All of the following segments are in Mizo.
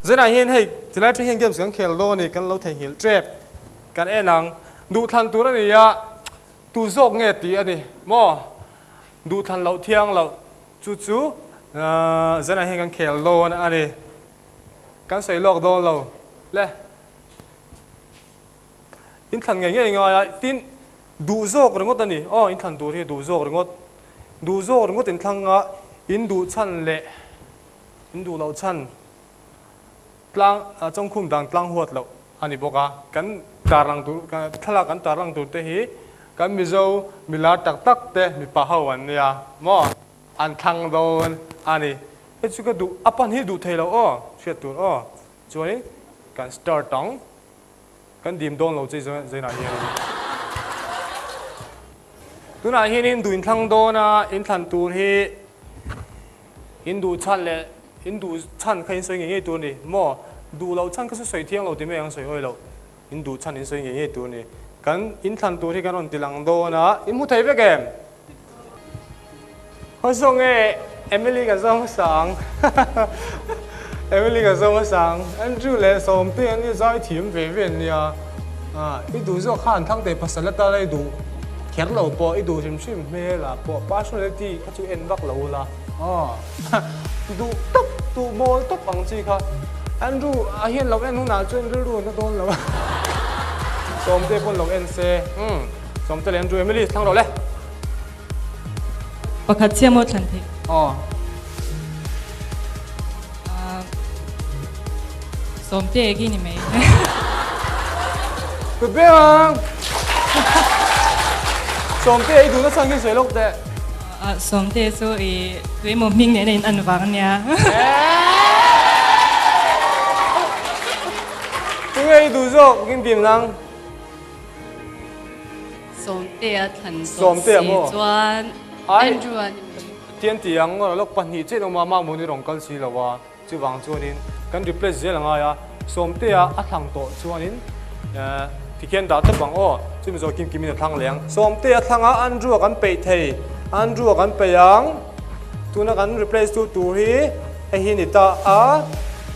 Zanah hian hei tilai atang hian games kan khel dawn a ni, kan lo theihnghilh tep. Kan en ang. Duhthlan tur a ni a, tu zawk nge tih a ni maw? Duhthlan loh thiang loh chu chu zanah hian kan khel dawn a ni. Kan sawi lawk dawn lo le. Inthlan ngei ngei ngai a, tin duh zawk ringawt a ni. Aw inthlan tur hi duh zawk ringawt. Duh zawk ringawt inthlang a, in duh chhan leh in duh loh chhan tlang chawngkhum dan tlang huat loh a ni bawk a. Kan tarlang tur, thlalak kan tarlang tur te hi kan Mizo milar tak tak te mipa ho an nia maw? An thlang dawn a ni. Hei chu ka duh, a pan hi duh thei lo aw, hriat tur aw. Chuanin kan start ang. Kan dim dawn lo che zainah hianin. Tunah hianin duh inthlang dawn a, inthlan tur hi in duh chhan leh in duh chhan kha in sawi ngei ngei tur a ni maw? Duh loh chhan kha chu sawi thiang lo ti mai ang sawi awi loh. In duh chhan in sawi ngei ngei tur a ni. Kan inthlan tur hi kan rawn ti lang dawn a, in hmu thei vek em? Haw zawng e, Emily ka zawng hmasa ang. Emily ka zawng hmasa ang. Andrew leh Sawmte an i zai thiam ve ve an nia. I duh zawk kha an thang teh pasal atana i duh kher lo pawh i duh hrim hrim hmel ah pawh personality kha chu en vak lo ula. Duh tawp, duh mawl tawp ang chi kha. Andrew a hian lo en hunah chuan rilru na dawn lo a. Sawmte pawn lo en se. Sawmte leh Andrew Emily thlang rawh le. Pakhat chiah maw thlan theih? Aw. Sawmte e khi ni mai. Kut beng ang! Sawmte i duhna chhan khi sawi lawk teh. Sawmte chu i tuemaw hming nena in an vang ania. Tunge i duh zawk in dim nang? Sawmtea thlan tawh si chuan Andrew a ni mai. Tian ti ang lawk pahnih chiah in awm a, Mahmuni rawn kal si lo a, chuvang chuanin kan replace zel a ngai a, Sawmtea a thlang tawh chuanin tikhian dah tawp ang aw, chumi zawh kim kimin a thlang leh ang. Sawmtea a thlang a, Andrew a kan peih thei, Andrew a kan peih ang, tuna kan replace tu tur hi hei hi ni ta a,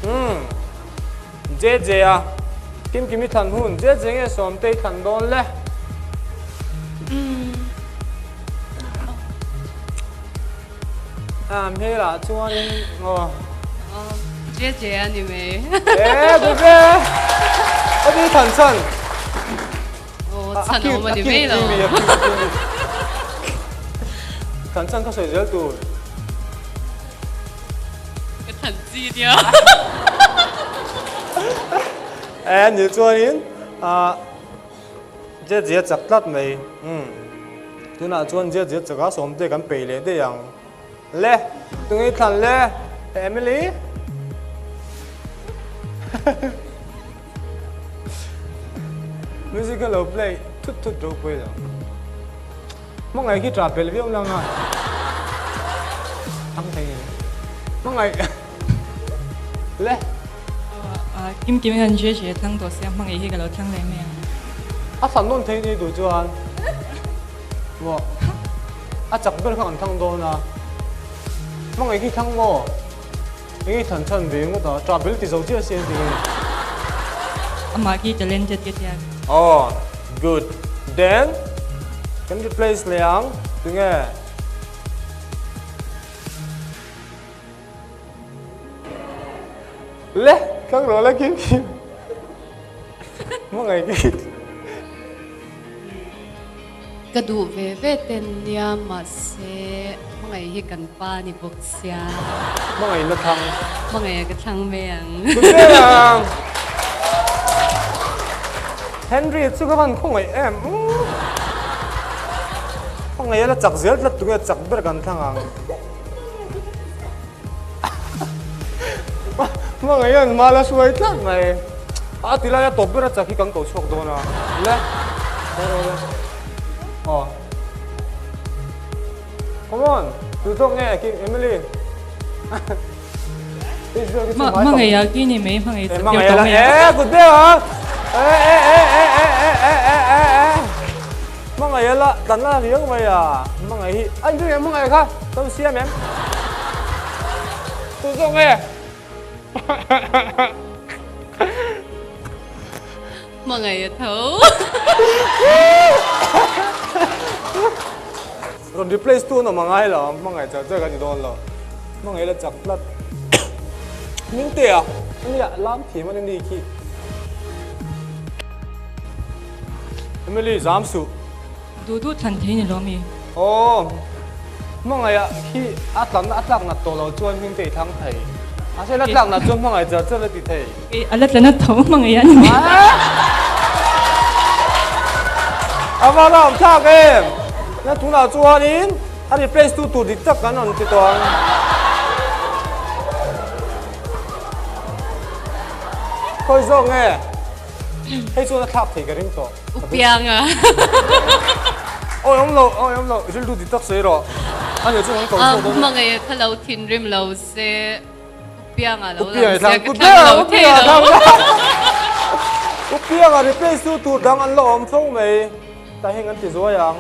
umm. JJ a, Kimkim i thlan hun, JJ nge Sawmte i thlan dawn le? A hmelah chuanin aw. JJ a ni mai. E bebe! A ni thlan chhan. Aw chhan a awm a ni mai lo. Thlan chhan ka sawi zel tur. Ka than chi nia. E ni chuanin ah Jet zia chak tlat mai. Umm. Tunah chuan jet zia chaka sawmte kan peih leh daih ang. Le, tunge i thlan le? Emily? Music a lo play thut thut ropui lo. Hmangaih khi ṭah pelh viau nang a. Thang thei ni. Hmangaih. Le. Kim kim in an je je thlang tawh sia hmangaih hi ka lo thlang leh mai ang. A thlan nawn thei ni duh chuan. Maw. A chak ber kha kan thlang dawn a. Hmangaih khi thlang maw? Eng i thlan chhan ve ngawt a, ṭah bel ti zo chiah si an ti nge. Amah khi talented ka tia. Aw, good. Then, kan replace leh ang, tunge? Le, thlang rawh la kim kim. Hmangaih khi. Ka duh ve ve ten nia mahse hmangaih hi kan pa ni bawk sia. Hmangaih na thlang. Hmangaih ka thlang mai ang. Good day ang. Henry chu ka van khawngaih em. Hmangaih a la chak zel tlat tunge chak ber kan thlang ang. Hmangaih an hma la hruai tlat mai. A ti lai a tawp ber a chak hi kan ko chhuak dawn a. Le. Le. Aw. Come on. Tu zawk nge Kim Emily. Hmangaih a ki ni mai hmangaih chak deuh tawh mai a. E good day a. E e e e e e e e e e. Hmangaih a la tlan la riau mai a. Hmangaih hi. Ai hmangaih kha. Tawng siam em. Tu zawk nge. Hmangaih a tho. Rawn replace tu an awm a ngai lo ang, hmangaih char char ka ni dawn lo. Hmangaih la chak tlat. Hmingtea, ania lam thiam a ni ni khi. Emily, zam suh. Duh duh thlan thei ni lo mi? Aw, hmangaih ah khi a tlanna a tlak nat tawh lo chuan Hmingte i thlang thei. Mahse la tlak nat chuan hmangaih char char a ti thei. Kei a la tla nat tho hmangaih a ni mai. A va ram thlak em! Na tunah chuanin a replace tu tur dik tak kan rawn ti tawh ang. Khawi zawk nge? Hei chuan a thlak thei ka ring tawh. U Pianga. Awi awm lo, awi awm lo, rilru dik tak sawi rawh. A nih chuan kan ko zawk dawn. Hmangaih kha lo thinrim lo se, U Pianga lo lang se ka thlang lo thei lo. U Pianga replace tu tur dang an la awm fo mai. Tah hian kan ti zuai ang.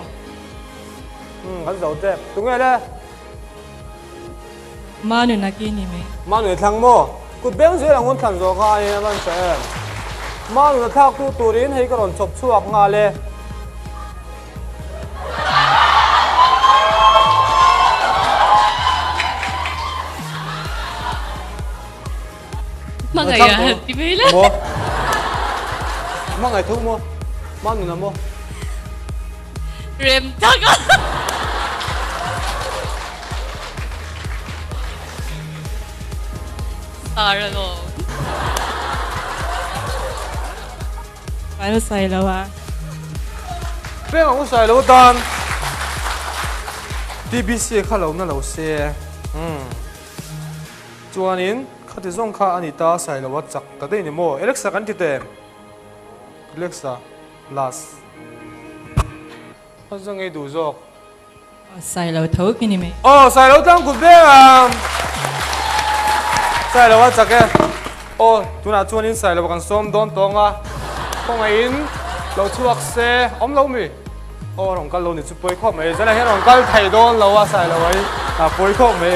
Umm kan zo tep. Tunge le? Manun a ki ni mai. Manun i thlang maw? Kut beng zel ang hun thlan zawh kha aiin a rawn hre em? Manun a thlak tu turin hei ka rawn chhawp chhuak nghal e. Hmangaih a han ti mai le. Maw? Hmangaih tho maw? Manun a maw? Rem tak a. Star alawm. Kan sawi lo a. Peng ang u sawi lo tan TBC kha lo na lo se. Umm. Chuanin khati zawng kha a ni ta sawi lo a chak ta daih ni maw? Alexa kan ti teh em? Alexa last. A za ngei duh zawk. Sailo tho khi ni mai. Aw Sailo tlang kut veng a. Sailo a chak e. Aw tunah chuanin Sailo kan sawm dawn tawng a. Khawngaihin lo chhuak se awm lo mi. Aw rawn kal lo ni chu pawi khawp mai. Zanah hian rawn kal thei dawn lo a Sailo a hi a pawi khawp mai.